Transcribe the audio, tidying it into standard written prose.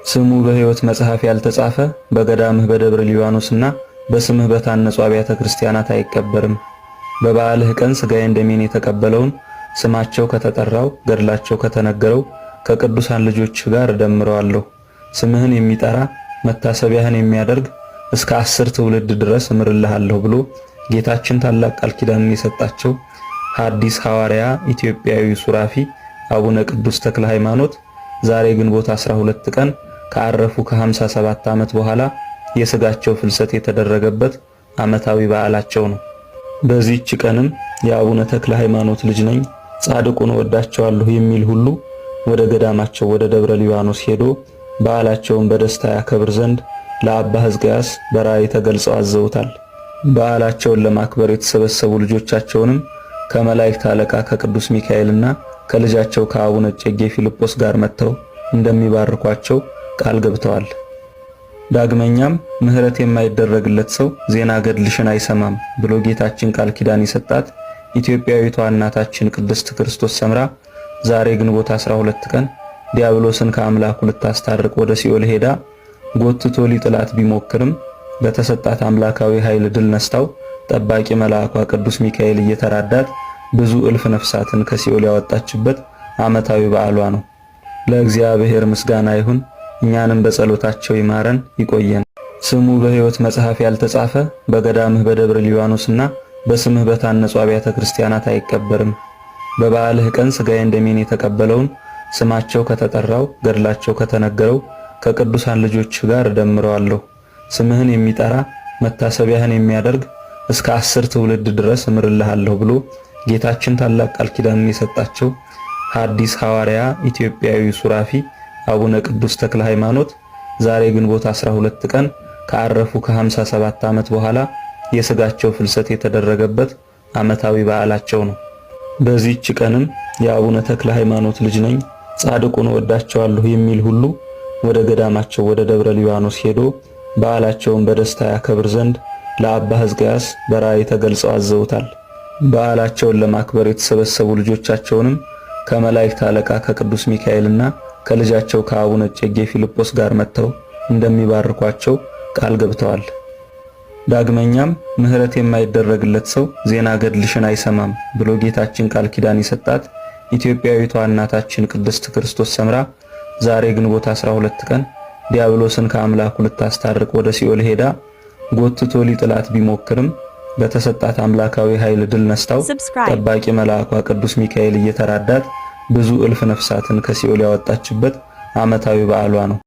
ስሙ በሕይወት መጽሐፍ ያልተጻፈ በገዳምህ በደብረ ሊባኖስና በስምህ በታነጹ አብያተ ክርስቲያናት አይቀበርም። በበዓልህ ቀን ሥጋዬን ደሜን የተቀበለውን ስማቸው ከተጠራው ገድላቸው ከተነገረው ከቅዱሳን ልጆች ጋር እደምረዋለሁ። ስምህን የሚጠራ መታሰቢያህን የሚያደርግ እስከ 10 ትውልድ ድረስ እምርልሃለሁ ብሎ ጌታችን ታላቅ ቃል ኪዳንን የሰጣቸው ሐዲስ ሐዋርያ ኢትዮጵያዊ ሱራፊ አቡነ ቅዱስ ተክለ ሃይማኖት ዛሬ ግንቦት 12 ቀን ካረፉ ከ57 ዓመት በኋላ የስጋቸው ፍልሰት የተደረገበት ዓመታዊ በዓላቸው ነው። በዚህች ቀንም የአቡነ ተክለ ሃይማኖት ልጅ ነኝ ጻድቁን እወዳቸዋለሁ የሚል ሁሉ ወደ ገዳማቸው ወደ ደብረ ሊባኖስ ሄዶ በዓላቸውን በደስታ ያከብር ዘንድ ለአባ ሕዝቅያስ በራእይ ተገልጸው አዘውታል። በዓላቸውን ለማክበር የተሰበሰቡ ልጆቻቸውንም ከመላእክት አለቃ ከቅዱስ ሚካኤልና ከልጃቸው ከአቡነ እጨጌ ፊልጶስ ጋር መጥተው እንደሚባርኳቸው ቃል ገብተዋል። ዳግመኛም ምሕረት የማይደረግለት ሰው ዜና ገድልሽን አይሰማም ብሎ ጌታችን ቃል ኪዳን የሰጣት ኢትዮጵያዊቷ እናታችን ቅድስት ክርስቶስ ሰምራ ዛሬ ግንቦት 12 ቀን ዲያብሎስን ከአምላኩ ልታስታርቅ ወደ ሲኦል ሄዳ ጎትቶ ሊጥላት ቢሞክርም በተሰጣት አምላካዊ ኃይል ድል ነስታው ጠባቂ መልአኳ ቅዱስ ሚካኤል እየተራዳት ብዙ እልፍ ነፍሳትን ከሲኦል ያወጣችበት ዓመታዊ በዓሏ ነው። ለእግዚአብሔር ምስጋና ይሁን። እኛንም በጸሎታቸው ይማረን ይቆየን። ስሙ በሕይወት መጽሐፍ ያልተጻፈ በገዳምህ በደብረ ሊባኖስና በስምህ በታነጹ አብያተ ክርስቲያናት አይቀበርም። በበዓልህ ቀን ሥጋዬን ደሜን የተቀበለውን ስማቸው ከተጠራው ገድላቸው ከተነገረው ከቅዱሳን ልጆች ጋር እደምረዋለሁ። ስምህን የሚጠራ መታሰቢያህን የሚያደርግ እስከ 10 ትውልድ ድረስ እምርልሃለሁ ብሎ ጌታችን ታላቅ ቃል ኪዳንን የሰጣቸው ሐዲስ ሐዋርያ ኢትዮጵያዊ ሱራፊ አቡነ ቅዱስ ተክለ ሃይማኖት ዛሬ ግንቦት 12 ቀን ካረፉ ከ57 ዓመት በኋላ የስጋቸው ፍልሰት የተደረገበት ዓመታዊ በዓላቸው ነው። በዚህች ቀንም የአቡነ ተክለ ሃይማኖት ልጅ ነኝ ጻድቁን እወዳቸዋለሁ የሚል ሁሉ ወደ ገዳማቸው ወደ ደብረ ሊባኖስ ሄዶ በዓላቸውን በደስታ ያከብር ዘንድ ለአባ ሕዝቅያስ በራእይ ተገልጸው አዘውታል። በዓላቸውን ለማክበር የተሰበሰቡ ልጆቻቸውንም ከመላእክት አለቃ ከቅዱስ ሚካኤልና ከልጃቸው ከአቡነ እጨጌ ፊልጶስ ጋር መጥተው እንደሚባርኳቸው ቃል ገብተዋል። ዳግመኛም ምሕረት የማይደረግለት ሰው ዜና ገድልሽን አይሰማም ብሎ ጌታችን ቃል ኪዳን የሰጣት ኢትዮጵያዊቷ እናታችን ቅድስት ክርስቶስ ሰምራ ዛሬ ግንቦት 12 ቀን ዲያብሎስን ከአምላኩ ልታስታርቅ ወደ ሲኦል ሄዳ ጎትቶ ሊጥላት ቢሞክርም በተሰጣት አምላካዊ ኃይል ድል ነስታው ጠባቂ መልአኳ ቅዱስ ሚካኤል እየተራዳት ብዙ እልፍ ነፍሳትን ከሲኦል ያወጣችበት ዓመታዊ በዓሏ ነው።